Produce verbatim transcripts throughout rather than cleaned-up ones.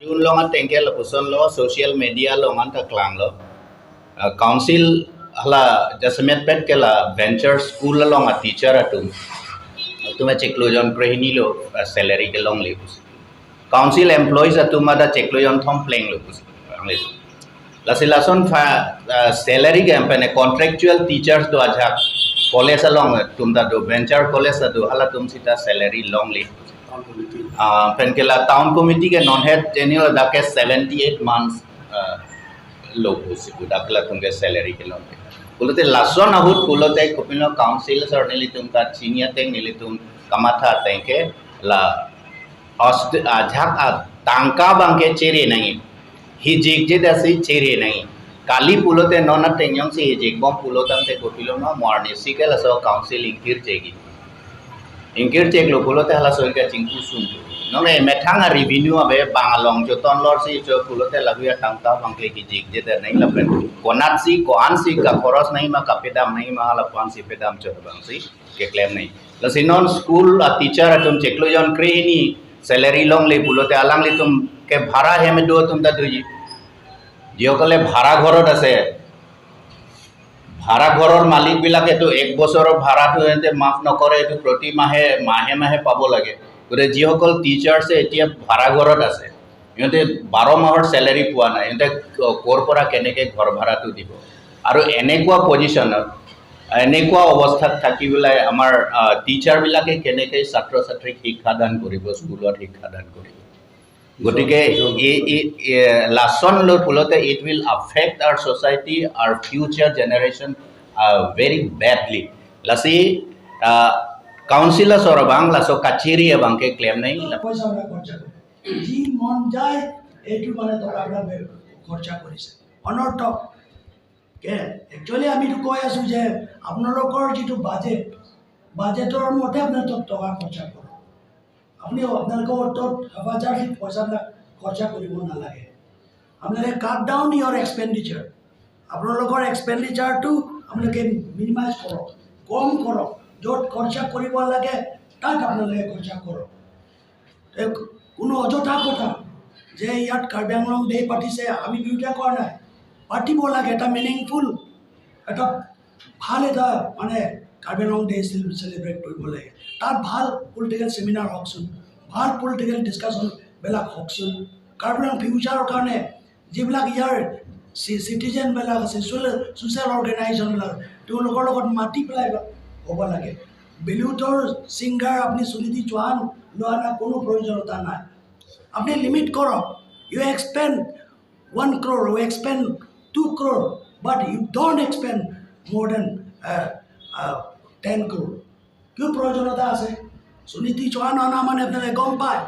June along ateng ke lapuson lo, social media along anta klanglo. Ah, council hala jasemet pet ke la venture school along a teacher atum. Atum achiklo jon krehini lo, ah, salary kelongle pusi. Council employees atum ada chiklo jon thom plenglo pusi. Lasi lason pha, ah, salary ke pen contractual teachers do ajak college along atum ta do, venture college ta do, halatum sita salary longle. Ah, pen ke la town committee ke non head tenure dak ke seventy eight months, ah, lo pusi pu dak latum ke salary kelongle. Pulote lason ahut pulote kopilo council sir nelitum kachini ateng nelitum kamatha ateng ke la ost-, ajak atangka abang ke chere nangji. Hijikje dasi chere nangji. Kali pulote non ateng jongsi hijikbom pulo tangte kopilo ma mo arnisi ke laso council ingkirjegi. Ingkirjeklo pulote halaso ke chingki sung. Non emethang a revenue ave bang along choton lorsi cho pulote lahui atangka abang ke hijikje de nangji lapen. Konatsi, ko-ansi kakoros nangji ma, kapedam nangji ma, hala ko-ansi pedam cho abangsi keklem nangji. Lasi non school a teacher atum chiklo jon krehini salary longle pulote alanglitum ke bhara hem do atum ta doji. Jiyokole bhara ঘৰত আছে, ভাড়া ঘৰৰ মালিক বিলাকেতো এক বছৰৰ ভাড়াটো সিহঁতে মাফ নকৰে, এইটো প্ৰতি মাহে, মাহে মাহে পাব লাগে। গতিকে যিসকল টিচাৰ্ছে এতিয়া ভাড়া ঘৰত আছে, সিহঁতে বাৰ মাহৰ চেলাৰী পোৱা নাই, সিহঁতে ক-, ক'ৰ পৰা কেনেকে ঘৰ ভাড়াটো দিব? আৰু এনেকুৱা পজিশ্যনত, এনেকুৱা অৱস্থাত থাকি পেলাই আমাৰ, আহ, টিচাৰবিলাকে কেনেকে ছাত্ৰ ছাত্ৰীক শিক্ষাদান কৰিব, স্কুলত শিক্ষাদান কৰিব? গতিকে এই, এই, এ, লাচন লৈ পুলতে it will affect our society, our future generation, uh, very badly. Lasi, uh, council asor abang, laso kachiri abang ke claim nai. পইচা ওরা খরচা করে, যি মন যায় এইটো মানে টকা ওরা বে-, খৰচা কৰিছে, অনৰ্থক। কে, একচুৱেলি আমিতো কৈ আছো যে আপোনালোকৰ যিটো বাজেট, বাজেটৰ মতে আপোনালোকে টকা খৰচা কৰক। আপুনি আপোনালোকৰ অন্তত হাবাজাৰলি পইচাবিলাক খৰচা কৰিব নালাগে। আপোনালোকে cut down your expenditure। আপোনালোকৰ এক্সপেণ্ডিচাৰটো আপোনালোকে মিনিমাইজ কৰক, কম কৰক। য'ত খৰচা কৰিব লাগে তাত আপোনালোকে খৰচা কৰক। এ, কোনো অযথা কথা যে ইয়াত কাৰ্বি আংলং ডে পাতিছে, আমি বিৰোধিতা কৰা নাই, পাতিব লাগে। এটা মিনিংফুল, এটা ভাল এটা মানে কাৰ্বি আংলং ডে চেলিব্ৰেট কৰিব লাগে। তাত ভাল পলিটিকেল ছেমিনাৰ হওকচোন, ভাল পলিটিকেল ডিছকাশ্যনবিলাক হওকচোন। কাৰ্বি আংলং ফিউচাৰৰ কাৰণে যিবিলাক ইয়াৰ চি-, চিটিজেনবিলাক আছে, ছ'চিয়েল অৰ্গেনাইজেশ্যনবিলাক, তেওঁলোকৰ লগত মাতি পেলাই হ'ব লাগে। বলিউডৰ ছিংগাৰ আপুনি সুনীতি চৌহান লৈ অনা কোনো প্ৰয়োজনীয়তা নাই। আপুনি লিমিট কৰক। You expend one crore, you expend two crore, but you don't expend more than, uh, uh, ten crore. কিয় প্ৰয়োজনীয়তা আছে? সুনীতি চৌহান অনা মানে আপোনালোকে গম পায়,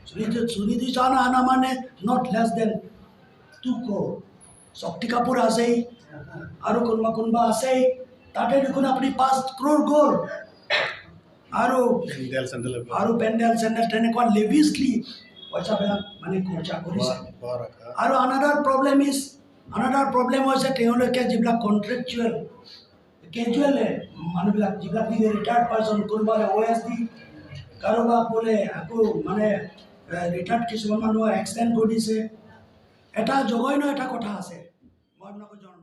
সুনীতি, সুনীতি চৌহান অনা মানে not less than two crore। শক্তি কাপুৰ আছেই, আৰু কোনোবা কোনোবা আছেই, তাতে দেখোন আপুনি পাঁচ ক্ৰ'ৰ গ'ল। আৰু পেণ্ডেল চেণ্ডেল এইবিলাক। আৰু পেণ্ডেল চেণ্ডেল তেনেকুৱা লেভিজলি পইচাবিলাক মানে খৰচা কৰিছে। খোৱা, খোৱা ৰখা। আৰু another problem is, another problem হৈছে তেওঁলোকে যিবিলাক কণ্ট্ৰেকচুৱেল, কেজুৱেল মানুহবিলাক, যিবিলাক নেকি ৰিটায়াৰ্ড পাৰ্চন, কোনোবাই অ' এছ ডি, কাৰোবাক বোলে আকৌ মানে, এ, ৰিটায়াৰ্ড কিছুমান মানুহ এক্সটেণ্ড কৰি দিছে। এটা জঘন্য এটা কথা আছে, মই আপোনালোকক জনাম।